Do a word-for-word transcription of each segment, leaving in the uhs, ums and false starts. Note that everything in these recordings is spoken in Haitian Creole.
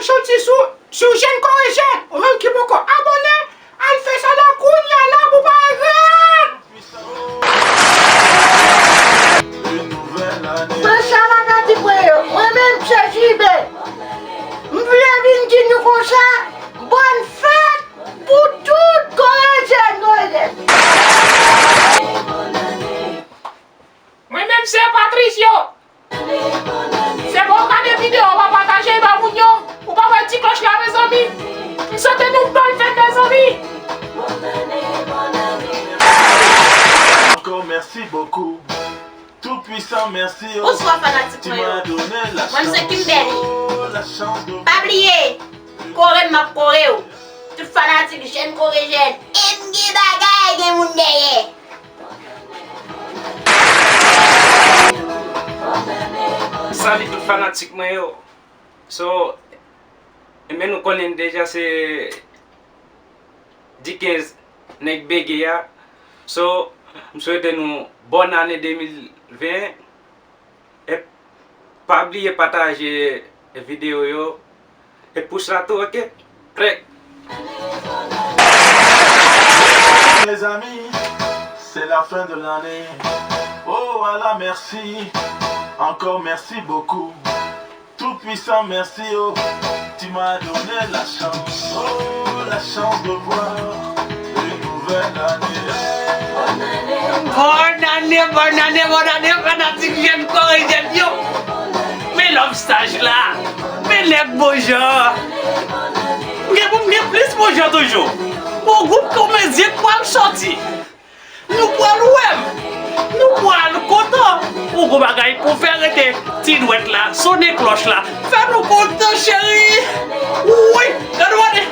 Soti sou, sou Jèn Kore Jèn. Ou menm ki poko abòne, al fè sa la kounye a la pou pa regrèt. Mwen sa fanatik mwen yo, mwen menm se Jibe. M vle vin di nou konsa, bòn fèt pou tout Korejèn, Korejèn. Mwen menm se Patricio. Se bon gade videyo, w pa pataje ba moun yo, ou pa wè ti klòch la, mezanmi. M swete nou bòn fèt, mezanmi. Encore merci beaucoup. Tout puissant, merci. Oh. Bonswa fanatik mwen yo. Mwen se Kimberly. Pa bliye, kore m ap kore w. Tout fanatik Jèn Kore Jèn. E m gen bagay, gen moun dèyè. Salut tout fanatik mwen yo. So, enben nou konnen deja se Dikenz nèg bege a. So, m swete nou bòn ane de mil ven. E pa bliye pataje videyo yo. E pous la tou, oke? Prè. Mes amis, c'est la fin de l'année. Oh Allah, merci. Encore merci beaucoup. Tout puissant, merci, oh. Tu m'as donné la chance, oh, la chance de voir une nouvelle année. Bòn ane, bòn ane, bòn ane, fanatik Jèn Kore Jèn yo. Men lòv staj la. Men nèg bon jan. M gen pou m gen plis bon jan toujou. Gon gwoup komedyen k pral sòti. Nou pral wè m. Nou pral kontan. Ou gon bagay pou fè, rete ti dwèt la, sonnen klòch la. Fè nou kontan, cheri. Wi, gade w ane.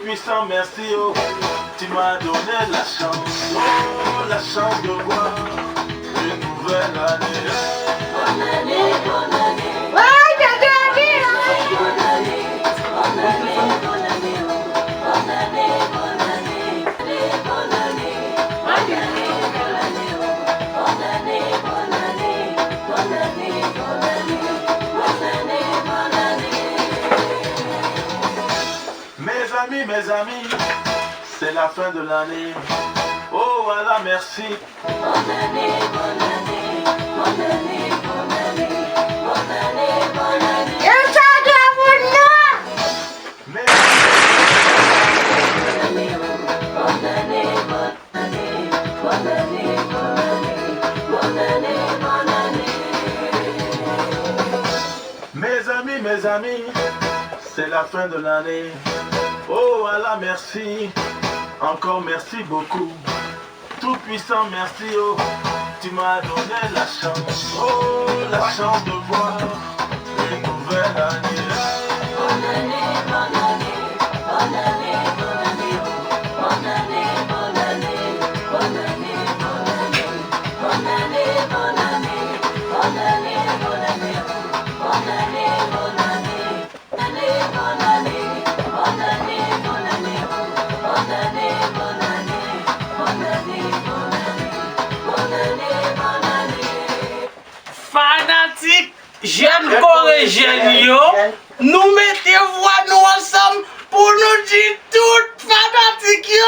Puissant, merci, oh. Tu m'as donné la chance, oh, la chance de voir une nouvelle année. Mes amis, mes amis, c'est la fin de l'année. Oh Allah, merci. Yo chante pou nou. Mes amis, mes amis, c'est la fin de l'année. Oh Allah, merci. Encore merci beaucoup. Tout puissant, merci, oh. Tu m'as donné la chance, oh, la chance de voir une nouvelle année. Fanatik Jèn Kore Jèn yo, nou mete vwa nou ansanm pou nou di tout fanatik yo.